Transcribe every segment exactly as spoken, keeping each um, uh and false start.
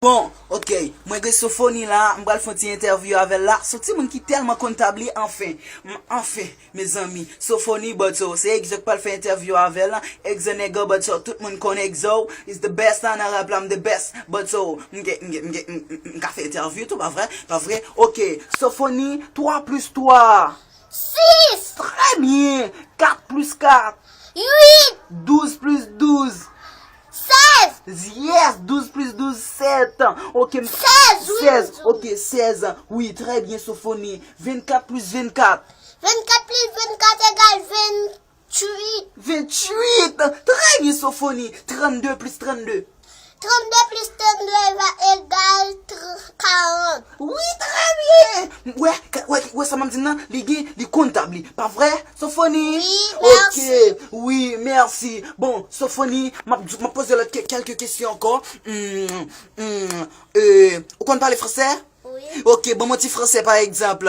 Bon, ok, mwen gen Sofoni la, m pral fè yon ti entèvyou avè l la. Se yon timoun ki tèlman konn tab li, anfen, m- anfen, mezanmi. Sofoni, but so, se egzè k pral fè entèvyou avè l la. Egzè nègre, but so, tout moun konn egzè, is the best la nan rap la, m the best. But so, m gen, m gen, m gen, m- m- m ka fè entèvyou tou, pa vre? Pa vre? Ok, Sofoni, twa plis twa. Sis! Trè byen! Kat plis kat. Uit! Douz plis douz. Sèz! Yes, douz plis douz, sèt. Ok, m- Sèz, wi, sèz, m di. Ok, sèz. Wi, trè byen, Sofoni. Vennkat plis vennkat. Vennkat plis vennkat egal venntuit. Venntuit. Trè byen, Sofoni. Trannde plis trannde. Trannde plis trannde va egal tr- karant. Wi, trè byen. Wè, ka- wè, wè sa m ap di nan, li gen, li konn tab li. Pa vre, Sofoni? Wi, mèsi. Ok, wi, mèsi. Bon, Sofoni, m ap, m ap poze lòt ke- kèlke kesyon ankò. Hmm, hmm, euh, ou konn pale fransè? Wi. Ok, ban m yon ti fransè, pa egzanp.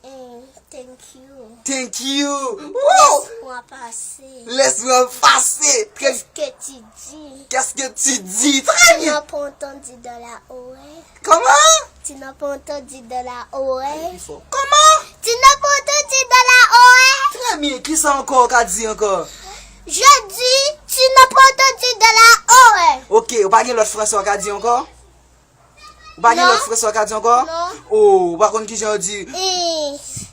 Hmm, thank you. Thank you. Wow! Laisse-moi passer. Laisse-moi passer. Très- Qu'est-ce que tu dis? Qu'est-ce que tu dis? Très bien. Tu n'as pas entendu dans la oreille. Comment? Tu n'as pas entendu dans la oreille. Comment? Tu n'as pas entendu dans la oreille. Très bien. Kisa ankò ou ka di ankò? Je dis, tu n'as pas entendu dans la oreille. Ok, ou pa gen lòt fransè ou ka di ankò? Ou pa gen lòt fransè ou ka di ankò? Non. Oh, ou pa konn kijan yo di? Eh.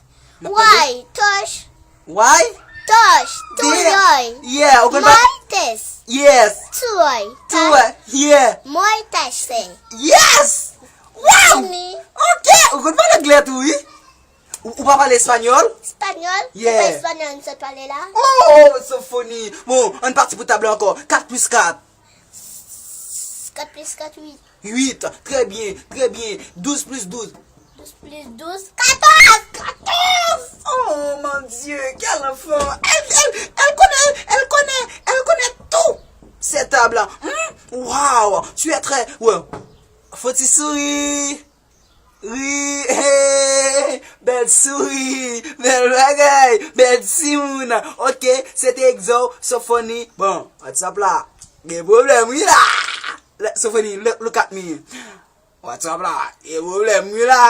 Why? Touch. Why? Touch. Touch. Yeah, ou konn pa? Moi test. Yes. Toi. Toi. Yeah. Moi test. Yes. Wow. Fini. Ok, ou konn pale anglè tou, wi? Ou, ou pa pale espanyòl? Espanyòl? Yeah. Se pa espanyòl m sot pale la. Oh, Sofoni. Bon, ann pati pou tab la ankò. Kat plis kat. Kat plis kat, uit. Uit. Trè byen, trè byen. Douz plis douz. Douz plis douz, katòz. Katòz! Oh mon Dieu, quel enfant! Elle, elle, elle connaît, elle connaît, elle connaît tout. Cette table-là. Hmm? Wow, tu es très, ouais. Fò ti souri. Ri, hey, bèl souri, bèl bagay, bèl timoun. Ok, se te egzè w, Sofoni. Bon, WhatsApp la gen pwoblèm, wi la. Le- Sofoni, look, look at me. WhatsApp la gen pwoblèm, wi la.